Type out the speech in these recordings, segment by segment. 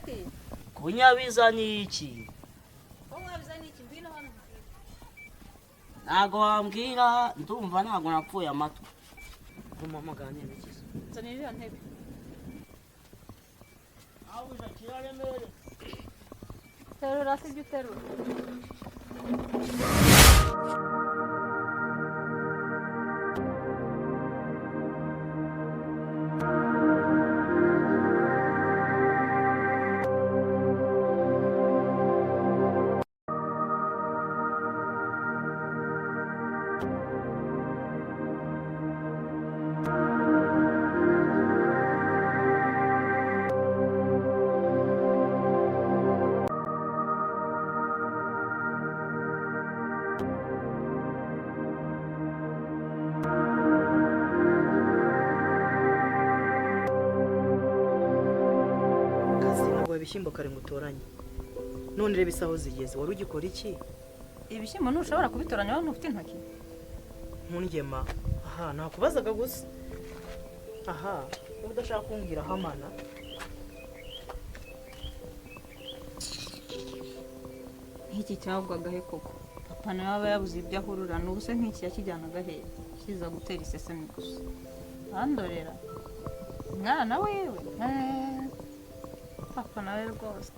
Seti. Kunyabiza ni iki? Kunyabiza ni iki? Ngwino hano. Ntago wambwira, ndumva ntago napfuye amatwi. Nkumamagana n'ikiza. Nzanira iriya ntebe. Abuja kiraremere. Terura sibyo uterura. Ibishyimbo kare ngo utoranye, none reba isaho zigeze, wari ugikora iki? Ibishyimbo ntushobora kubitoranya wowe ntufite intoki. Ntungema aha, nakubazaga gusa. Aha niba udashaka kumbwira hamana. Nk'iki cyagwaga he koko? Papa nawe aba yabuze ibyo ahurura, n'ubu se nk'iki yakijyanaga he? Kiza gutera isesemi gusa. Andorera umwana wiwe. Papa nawe rwose.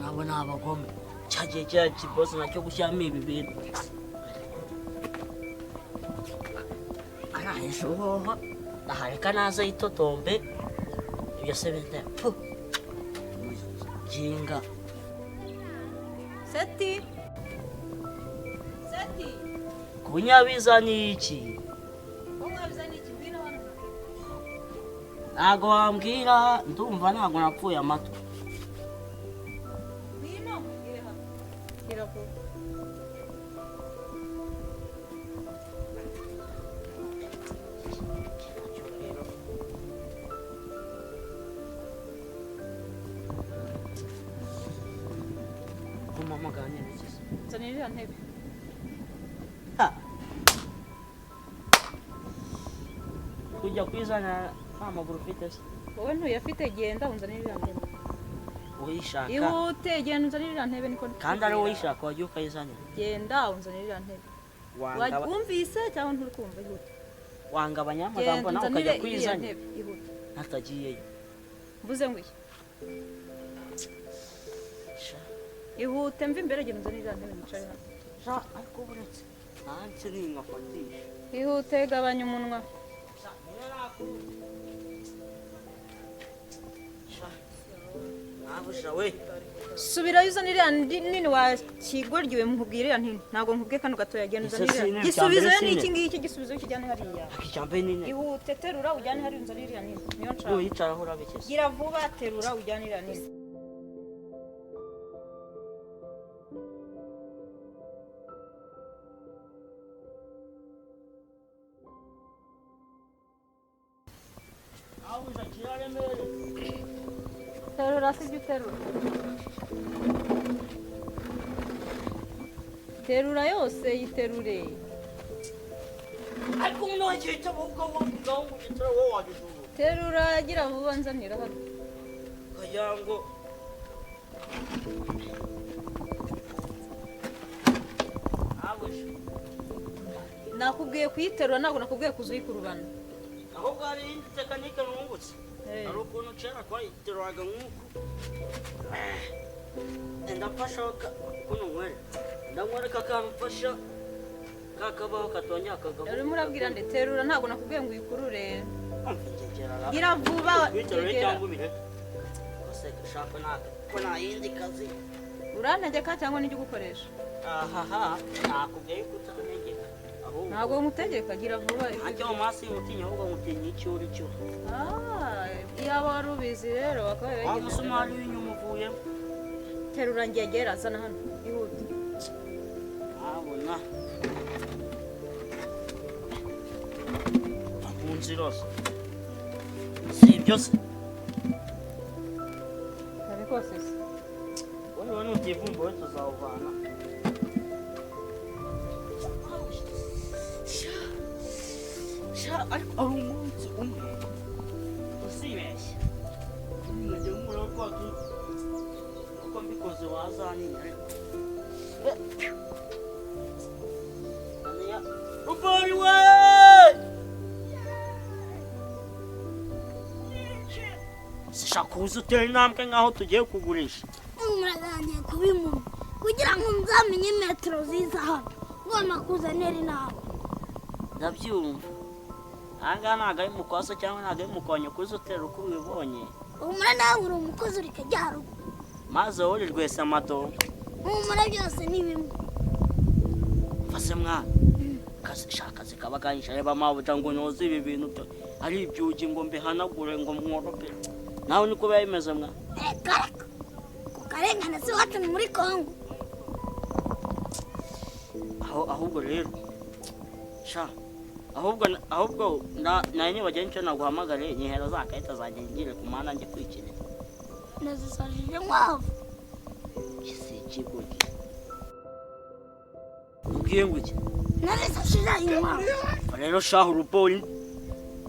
Nabo ni abagome. Cyagiye cya kibosi nacyo gushyiramo ibi bintu. Arahesha uhoho, ahareka naza yitotombe. Ibyo se binde. Pu. Jinga. Seti. Seti. Kunyabiza ni iki? Kunyabiza ni iki? Ngwino hano. Ntago wambwira, ndumva ntago napfuye amatwi. Nzanira iriya ntebe. Kujya kwizana nta maguru ufite se? Wowe ntuyafite, genda unzanire iriya ntebe. Uyishaka. Ihute, genda unzanire iriya ntebe niko. Kandi ari wowe uyishaka wajya ukayizanira. Genda unzanire iriya ntebe. Wumvise cyangwa nturi kumva? Ihute. Wangabanya amagambo nawe ukajya kwizanira. Ihute. Natagiyeyo. Mvuze ngo iki? Ihute mva imbere, genda unzanire iriya ntebe nicare hano. Ariko buretse nanjye ninkafatisha. Ihute, gabanya umunwa. Subirayo uzane iriya nini wakigoryiwe, nkubwire iriya nini. Ntabwo nkubwiye kano gatoya, genda uzane iriya. Gisubizo ni iki ngiki, gisubizo kijyane hariya. Ihute, terura ujyane hariya unzane iriya nini. Niyo nshaka. Uyicaraho urabikeze. Gira vuba, terura ujyane iriya nini. Terura sibyo uterura. Terura yose yiterure. Ariko umuntu wagiye ubwo wowe wagijuru. Terura gira vuba nzanira hano. Kayango. Abuja. Nakubwiye kuyiterura, ntabwo nakubwiye kuzuyikurubana. Ahubwo hari indi tekinike nungutse. Hari ukuntu kera twayiteruraga nk'uku. Ndafasha kuno nywere. Ndamwereka akantu mfasha kakabaho katongera akagaho. Urimo urabwira nde? Terura, ntabwo nakubwiye ngo uyikurure. Gira vuba. Nta yindi kazi. Urantegeka cyangwa nijya ugukoresha? Ahaha, nakubwiye ko utantegeka. Ntabwo nkutegeka, gira vuba. Ntacyo mu maso y'umutinya, ahubwo nkutinya icyo uri cyo. Iyaba wari ubizi rero wakabaye Wa musumari w'inyuma uvuyemo. Terura ngegera zana hano ihute. Abona. Munzirose. Si ibyo se. Nabikose se. Wowe nutivumbura we tuzawuvana. Sha ariko ari umunsi umwe usibeshye. Najya nkura kwa tu. Uko mbikoze wazanyinya ariko. Rubori we! Sishaka uza utera intambwe nk'aho tugiye kugurisha. Muragangiye kuba impumyi kugira ngo nzamenye metero ziza hano ngomba kuzanira inama. Ndabyumva. Ahangaha ntabwo ari mu kwaso cyangwa ntabwo ari mu kwa nyoko, uza utera uko ubibonye. Humura nawe uri umukozi uri kajyarugu. Maze wowe uri rwesa amatongo. Humura byose ni bimwe. Mfase mwana. Akazi kaba kanyisha reba mabuja ngo noze ibi bintu ari ibyugi ngo mbihanagure ngo mworope. Nawe niko biba bimeze mwa. Kareka. Ku karengane si iwacu ni muri Kongo. Ahubwo rero sha ahubwo nayo nibagira nicyo naguhamagare nyihera za karita zanjye ngire ku muhanda njye kwikinira. Nazisajije inkwavu. Si ikigoryi. Ubwiye ngo iki? Nazisajije inkwavu. Rero shahu rubori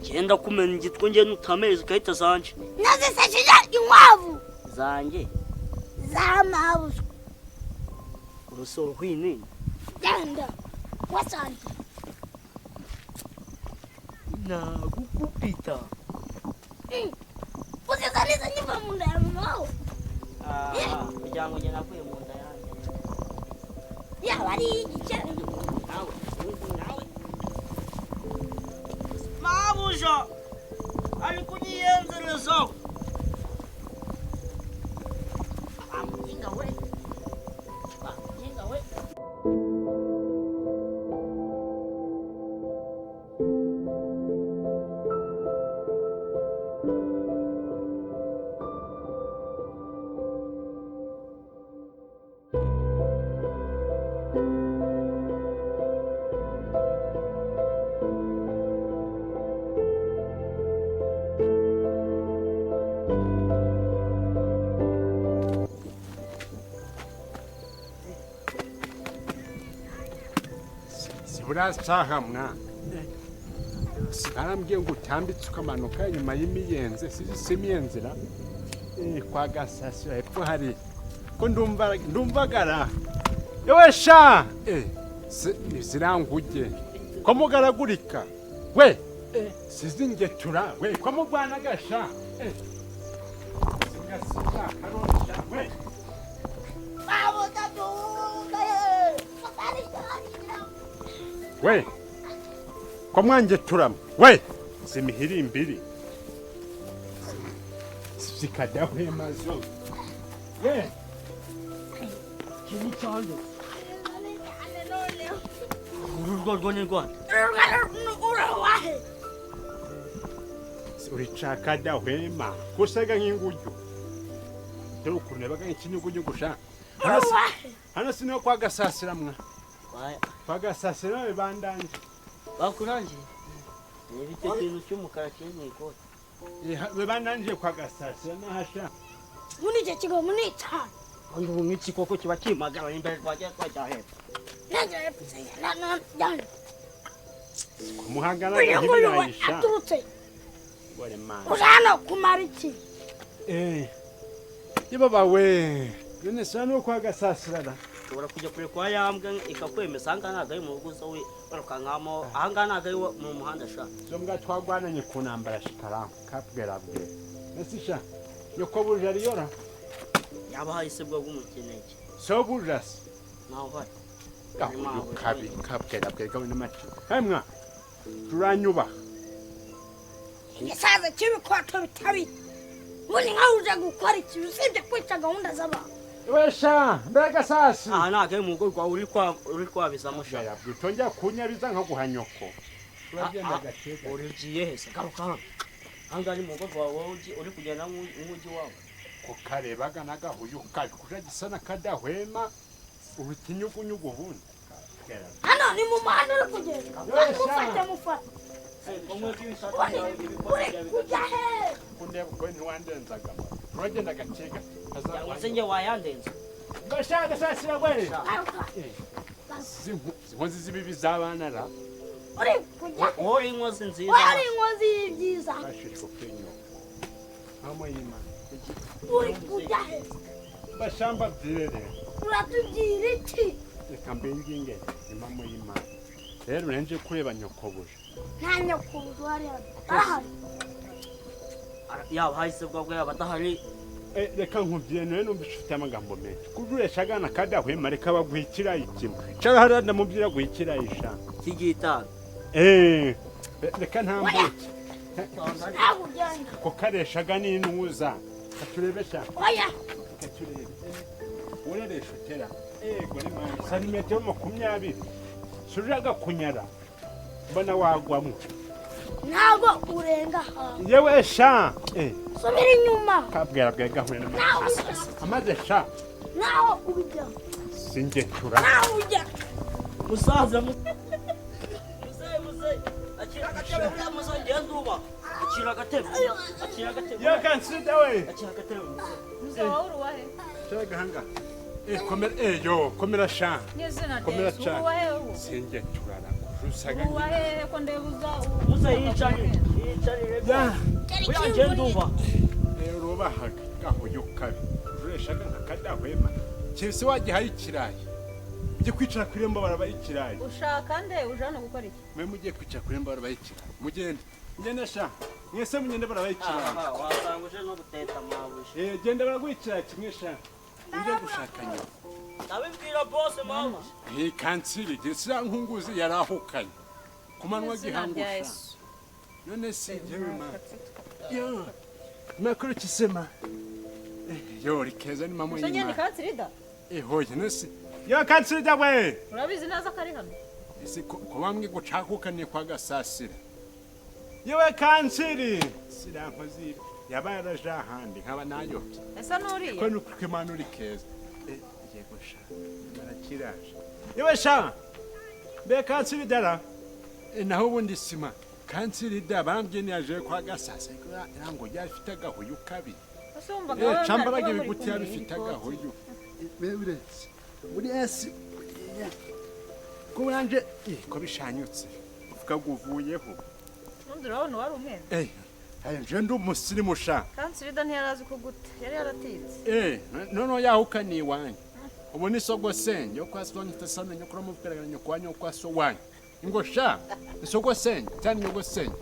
genda kumena igitwe ngende utameze ikarita zanje. Nazisajije inkwavu. Zanjye. Z'amabuswa. Urusoro rw'inini. Genda. Wasanze. Nagukupita. Uzizaniza nyiva mu nda ya mama wawe. Kugira ngo njye nakuye mu nda yanjye. Yaba ari igice. Nawe, nawe. Mabuja ari kunyiyenzereza. Amukinga we. Amukinga we. Burasaha mwa barambwiye ngo utambitse ukamanuka inyuma y'imiyenze si imiyenzira kwa Gasasira hepfo hari ko ndumvagara yewe sha ziranguge ko mugaragurika we sizingetura we ko mugwanaga sha singasira karonsha we we ko mwangeturamo we zimihirimbiri zikadahwema zo we Kini cyane urwo rwo ni rwanda uricakadahwema kusaga nk'inguju dore ukuntu yabaga nk'ikinyugunyugu sha hano siniho kwa Gasasira mwa kwa Gasasira bibandanje bakurangiye niba icyo kintu cy'umukara kiri mu ikoti bibandanje kwa Gasasira n'ahasha muri icyo kigo municana ubu nk'iki koko kiba kimagara imbere twagiye twajya hepfo kumuhangana n'ibirayisha aturutse uza hano kumara iki yebaba we none sa no kwa Gasasira da ushobora kujya kure kwa yambwa ikakwemeza ahangaha ntabwo ari mu rugo uza we barukankamo ahangaha ntabwo ari mu muhanda sha zo mbwa twagwananye ku ntambara shikaramu kabwerabwe ese sha nyoko buja ariyora yaba hari se bwo bw'umukeneke so buja se naho hari kabi kabwerabwe gawe n'amaci hemwa turanyubaha igisaza cy'ibikwato bitabi ubundi nkaho uje gukora iki usibye kwica gahunda z'abantu wesha mbega sasi aha ntabwo ari mu rugo rwawe uri kwabizamo sha utongera kunyabiza nko guha nyoko uragenda gake urigiye hese garuka hano ahangaha ni mu rugo rwawe wowe uri kugenda nk'ujya iwawe Ko karebaga n'agahuyu kabi kuja gisa n'akadahwema uruta inyugunyugu ubundi. Hano ni mu muhanda uri kugenda. Mufate mufate. Uri kujya he? Kundeba ko ntiwandenzaga. Uragenda gake gake. Cyangwa se njye wayandenza. Gashaka gasasira we. Inkozi z'ibibi z'abana ra. Uri kujya. Uri inkozi nziza. Uri inkozi y'ibyiza. Bashishwa kenyo. Mama y'Imana. Uri kujya he? Bashamba byirere. Uratubwira iki? Reka mbinginge ni mama y'Imana. Rero nje kureba nyokobuja. Nta nyokobuja uhari. Arahari. Yaba hahise bwa yaba adahari. Reka nkubwire nawe numva ufite amagambo menshi. Kujuresha agana kadahwema reka baguha ikirayi kimwe. Cara hariya ndamubwira guha ikirayi sha. Kigitanu. Reka ntambuke. Ko kareshaga n'intuza. Katurebe sha. Oya. Katurebe. Uraresha utera. Ego ni mwana. Santimetero 20. Sujaga kunyara. Mbona wagwamo. Ntabwo urenga aho. Yewe sha. Subira inyuma. Kabwira bwa gahure n'amazi. Amaze sha. Naho ujya. Singetura. Naho ujya. Musaza musaza. Akira agatebe uriya musaza ngenda uba. Akira agatebe. Akira agatebe. Ya kansida we. Akira agatebe. Muze wawe uruwahe? Cyaga hanga. Komera yo komera sha. Komera sha. Singetura rusaga. Uruwahe ko ndebuza. Muze yicarire. Yicarire. Ya. Uriya ngenda uba. Rubahaga gahuyo kabi. Ureshaga nkakadahwema. Cyese wagihaye ikirayi. Ujye kwicara ku irembo barabaye ikirayi. Ushaka nde uje hano gukora iki? Mwe mugiye kwicara ku irembo barabaye ikirayi. Mugende. Mugende sha. Mwese mugende barabaye ikirayi. Wasanga uje no guteta mwabuje. Genda baraguha ikirayi kimwe sha. Uje gushaka nyuma. Ndabibwira boss mama. Kansiri gisira nkunguzi yarahukanye. Kumanwa gihangusha. None si jewe ma. Yo. Makuru kisema. Yo rikeza ni mama yima. Ni kansiri da? Hoye nese. Yo kansiri da we. Urabizi naza kari hano. Ese ko bamwe gucakukaniye kwa gasasira. Yewe kansiri. Sira nkozi yabaye araja ahandi nkaba nayobye. Ese nuriye? Ko nukwimana uri keza. Yego sha. Narakiraje. Yewe sha. Be kansiri dara. Naho ubundi sima. Kansiri da bambye niyaje kwa gasasira. Irango yafite agahuyu kabi. Cambaraga ibiguti yabifite agahuyu. Beburetse. Muri esi ko buranje ko bishanyutse. Uvuga guvuyeho. Nundi urabona wari umwenda. Ayo nje ndi umusirimu sha. Kansiri da ntiyarazi ko gute. Yari yaratinze. Nono yahukaniye iwanyu. Ubu ni sogosenge yo kwa so nyita nyokuru mubwiraga nyoko wanyu kwa so wanyu. Ingo sha. Sogosenge cyane nyogosenge.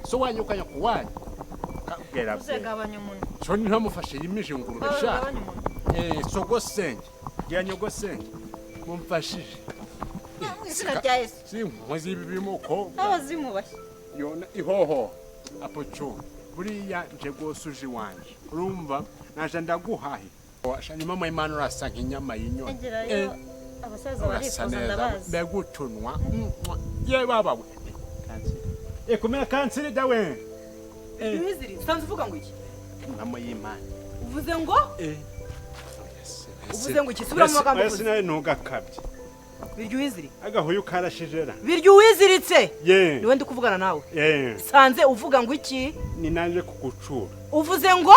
So wanyu kwa nyoko wanyu. Kabwira. Uzegabanya umuntu. So ntamufashe yimije ingurube sha. Sogosenge. Gira nyogosenge. Mumfashije. Izina rya Yesu. Sinkozi ibi bimoko. Abazimu bashye. Yona ihoho. Apocho. Buriya nje gose uje iwanje. Urumva naje ndaguhahe. Shani mama Imana urasa nk'inyama y'inyoni. Abasaza barifuza ndabazi. Mbegutunwa. Ye baba we. Kansiri. Komera kansiri dawe. Wiziri, sanze uvuga ngo iki? Mama y'Imana. Uvuze ngo? Uvuze ngo iki? Subira mu magambo uvuze. Ese nawe ntugakabye. Birya uwiziri. Agahuyu karashijera. Birya uwiziritse. Ye. Niwe ndi kuvugana nawe. Ye. Sanze uvuga ngo iki? Ni naje kugucura. Uvuze ngo?